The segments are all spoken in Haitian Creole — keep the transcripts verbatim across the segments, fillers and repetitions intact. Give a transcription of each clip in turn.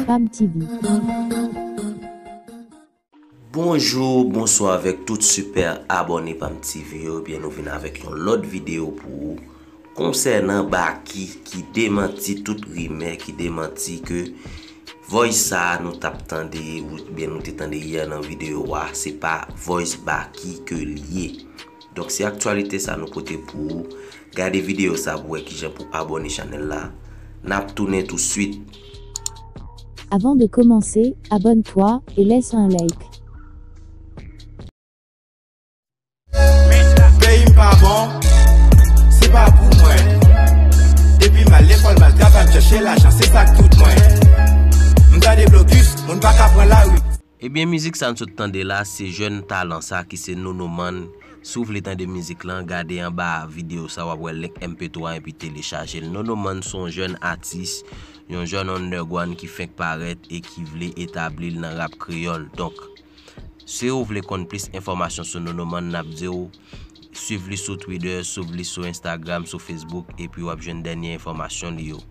Pam T V. Bonjou, bonswa avèk tout sipè abòne Pam T V yo. Ebyen, nou vin avèk yon lòt videyo pou ou konsènan Baky ki demanti tout rimè, ki demanti ke voice sa a nou t ap tande, oubyen nou te tande yè nan videyo a, se pa voice Baky ke l ye. Donk, se aktyalite sa nou pote pou ou. Gade videyo sa pou wè kijan pou abòne chanèl la. N ap tounen touswit. Avant de commencer, abonne-toi et laisse un like. Peyi m pa bon, se pa pou mwen. Depi m al lekòl, m al travay, m chèche lajan, se sa k tout mwen. M tande blokis, moun pa ka pran lari. Ebyen, mizik sa n sot tande la, se jèn talan sa ki se Nonoman. Si w vle tande mizik lan, gade anba videyo sa, w ap wè link M P three epi telechaje l. Nonoman se yon jèn atis, yon jèn underground ki fenk parèt e ki vle etabli l nan rap kreyòl. Donk, si w vle konn plis enfòmasyon sou Nonoman, n ap di w swiv li sou Twitter, swiv li sou Instagram, sou Facebook, epi w ap jwenn dènye enfòmasyon li yo.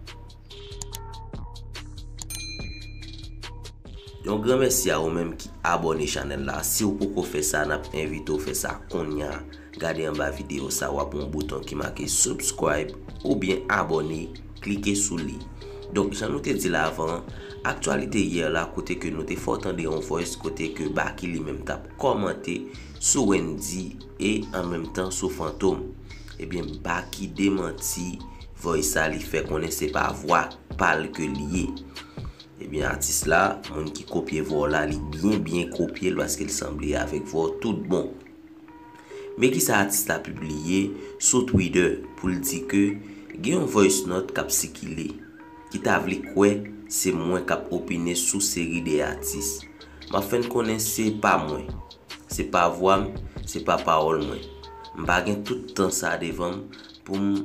Yon gran mèsi a ou menm ki abòne chanèl la. Si w poko fè sa, n ap envite w fè sa kounye a. Gade anba videyo sa, w ap wè yon bouton ki make subscribe oubyen abòne, klike sou li. Donk, jan nou te di l avan, aktyalite yè la, kote ke nou te fè w tande yon voice, kote ke Baky li menm t ap kòmante sou Wendyy e an menm tan sou Fantom. Ebyen, Baky demanti voice sa, li fè konnen se pa vwa pa l ke l ye. Ebyen, atis la, moun ki kopye vwa w la, li byen, byen kopye l paske l sanble avèk vwa w tout bon. Men kisa atis la pibliye sou Twitter pou l di ke gen yon voice note k ap sikile, ki ta vle kwè se mwen k ap opine sou seri de atis. M ap fè n konnen se pa mwen, se pa vwa m, se pa pawòl mwen. M pa gen tout tan sa devan m pou m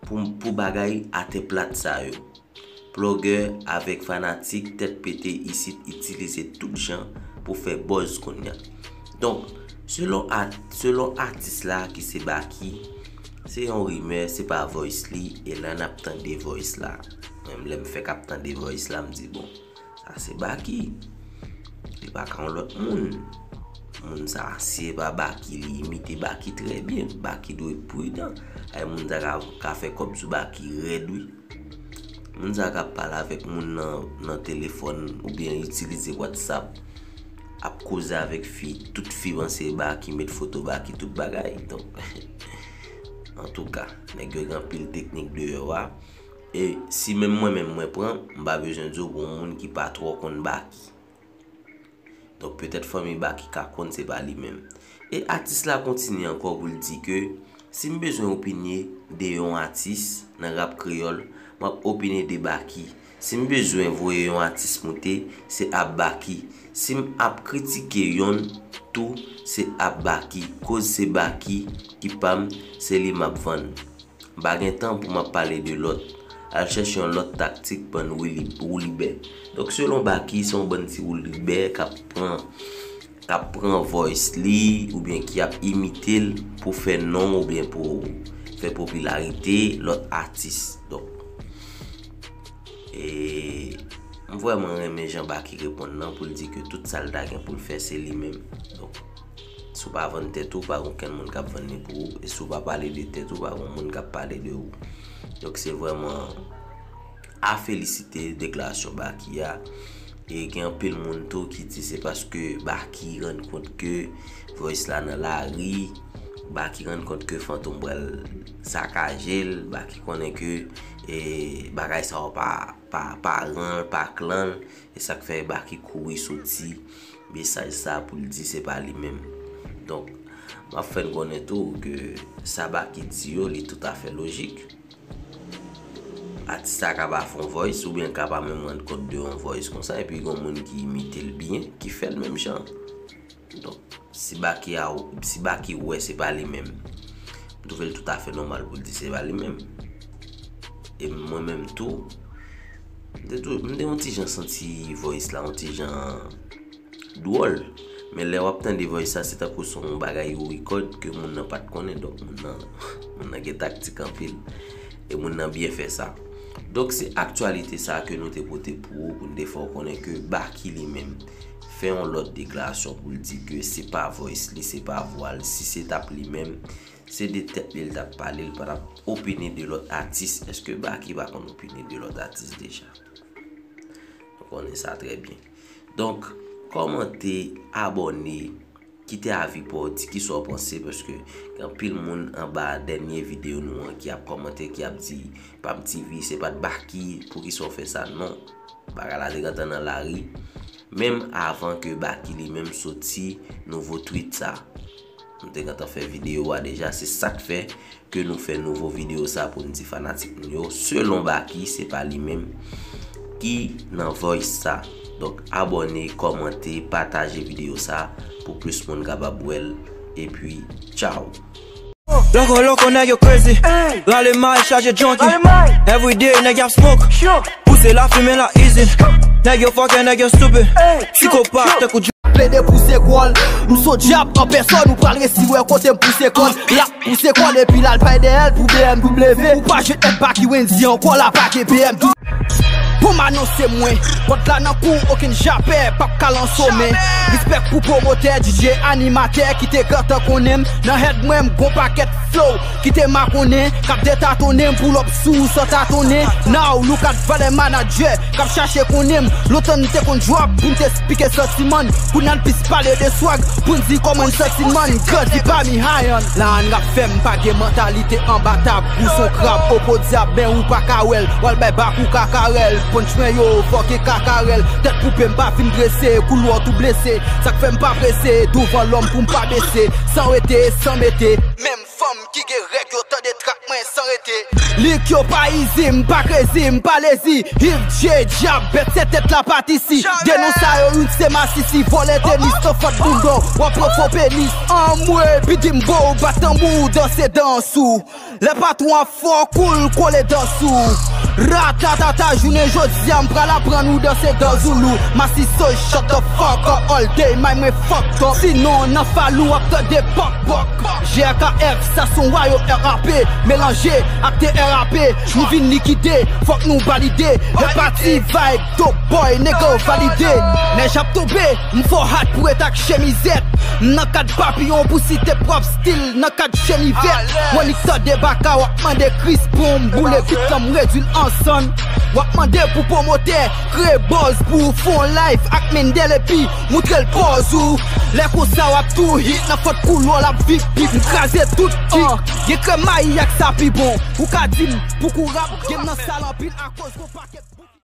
pou, pou bagay atè plat sa yo. Plògè avèk fanatik tèt pete isit itilize tout jan pou fè buzz kounye a. Donk, selon, at, selon atis la ki se Baky, se yon rimè, se pa voice li, e la n ap tande voice la. Menm lè m fèk ap tande voice la, m di, bon, sa se Baky. Li pa ka yon lòt moun. Moun sa se pa Baky, li imite Baky trè byen. Baky dwe pridan. Ay, moun sa ka, ka fè kòb sou Baky rèd, wi. Moun sa k ap pale avèk moun nan, nan telefòn oubyen itilize WhatsApp, ap koze avèk fi, tout fi panse Baky, met foto Baky, tout bagay. Donk, antouka, nèg yo gen anpil teknik deyò a. E si menm mwen menm mwen pran, m pa bezwen di w pou yon moun ki pa twò konn Baky. Donk, petèt fanmi Baky ka konn se pa li menm. E atis la kontinye ankò pou l di ke si m bezwen opine de yon atis nan rap kreyòl, m ap opine de Baky. Si m bezwen voye yon atis moute, se ap Baky. Si m ap kritike yonn tou, se ap Baky. Koz se Baky ki pa m, se li m ap vann. M pa gen tan pou m ap pale de lòt. Al chèche yon lòt taktik, bann woulib, woulibè. Donk, selon Baky, se yon bann ti woulibè k ap pran, k ap pran voice li, oubyen ki ap imite l pou fè non, oubyen pou fè popilarite lòt atis. Donk, e, m vrèman renmen jan Baky reponn nan pou l di ke tout sa l ta gen pou l fè, se li menm. Donk, si w pa vann tèt ou, pa gen okenn moun k ap vann li pou ou. E si w pa pale de tèt ou, pa gen moun k ap pale de ou. Donk, se vrèman a felisite deklarasyon Baky a. E gen anpil moun tou ki di se paske Baky rann kont ke voice la nan lari, Baky rann kont ke Fantom pral sakaje l, Baky konnen ke, e, bagay sa yo pa, pa paran l, pa klan l, e sa k fè Baky kouri soti mesaj sa pou l di se pa li menm. Donk, m ap fè n konnen tou ke sa Baky di yo, li toutafè lojik. Atis sa ka pa fè yon voice, oubyen ka pa menm rann kont de yon voice konsa, epi gen moun ki imite l byen, ki fè l menm jan. Donk, si Baky a, si Baky wè se pa li menm, m twouve l toutafè nòmal pou l di se pa li menm. E mwen menm tou, m te tou, m te yon ti jan santi voice la, yon ti jan dwòl. Men lè w ap tande voice sa, se tankou se yon bagay ou record ke moun nan pa t konnen. Donk, moun nan, moun nan gen taktik anpil. E moun nan byen fè sa. Donk, se aktyalite sa ke nou te pote pou ou, pou n te fè w konnen ke Baky li menm fè yon lòt deklarasyon pou l di ke se pa voice li, se pa vwa l, si se t ap li menm, se de tèt li l t ap pale, l pa t ap opine de lòt atis. Èske Baky pa konn opine de lòt atis deja? Nou konnen sa trè byen. Donk, kòmante, abòne, kite avi pa w, di kisa w panse, paske gen anpil moun anba dènye videyo nou an ki ap kòmante, ki ap di, Pam T V, se pa t Baky, poukisa w fè sa? Non. Bagay la te gentan nan lari, menm avan ke Baky li menm soti nouvo tweet sa. Nou te gentan fè videyo a deja, se sa k fè ke nou fè nouvo videyo sa pou n di fanatik nou yo, selon Baky, se pa li menm ki nan voice sa. Donk, abòne, kòmante, pataje videyo sa pou plis moun kapab wè l. Epi, tchaw! Loko, loko, nèg yo crazy. Rale may, chaje junkie. Everyday, nèg y ap smoke. Pouse lafimen la easy. Nèg yo fucking, nèg yo stupid. Sikopat, tankou plede pouse kò l. M s on dyab an pèsòn, ou pral resi wè kote m pouse kò l. L ap pouse kò l epi l al bay dèyè l pou B M W. Ou pa jwenn èd Baky Wendy ankò, la pa gen B M W. Pou m anonse mwen, kòd la nan kou, okenn japè p ap kal an somen. Respè pou pwomotè, D J, animatè ki te gentan konnen m. Nan head mwen, m gon pakèt flow ki te makonnen, k ap detatonnen m, pull up sou ou san tatonnen. Now, look at valè manadjè k ap chache konnen m. Lontan n te konn drop pou n te esplike santiman n. Kounye a n plis pale de swag pou n di kòman n santi n, man. Grandi pami hayan. La n rap fè m pa gen mantalite anba tab. Ou s on krab o podyab, men ou pa ka wè l. W al bay bak ou kakarèl. Punch mwen yo fòke kakarèl. Tèt koupe m pa fin drese. Koulè w tou blese. Sa k fè m pa prese. Douvan lòm pou m pa bese. San rete, san mete. Menm fanm ki gen règ yo tande trak mwen san rete. Lik yo pa izi, m pa krezi, m pa lezi. Hiv J dyab, bèt se tèt la patisi. De non sa yo, youn se masisi. Vòlè tenis, nan fòt boul dò. W ap pran fo penis. Anmwe, pidi m bo, bat tanbou, danse dans ou. Lè patwon ap fò, koul, kole dans ou. Ratatata, jounen jodi a, m pral aprann ou danse dans ou lou. Masiso, shut the fuck up, all day, may mwen fuck up. Sinon, nan falou, w ap tande pòk pòk. G R K F, sa s on wayo R A P, melanje ak T R A P. Nou vin likide, fòk nou valide. Repati vibe, dope boy, nèg yo valide. Nèj ap tonbe, m fò hat pou ret ak chemizèt. M nan kad papiyon pou site pwòp stil, nan kad chenivèt. Monik tande baka, w ap mande Chris pou m boule vit lan, m redwi l an sann. W ap mande pou pwomotè, kreye buzz pou w fè on live ak Mendel epi moutre l pòz ou. Lè konsa w ap tou hit nan fòt koulò l ap vip vip. M kraze tout kik. Gen krèm mayi ak sa pi bon. Ou ka di m pou kou rap, gen m nan sal anpil akoz gon pakèt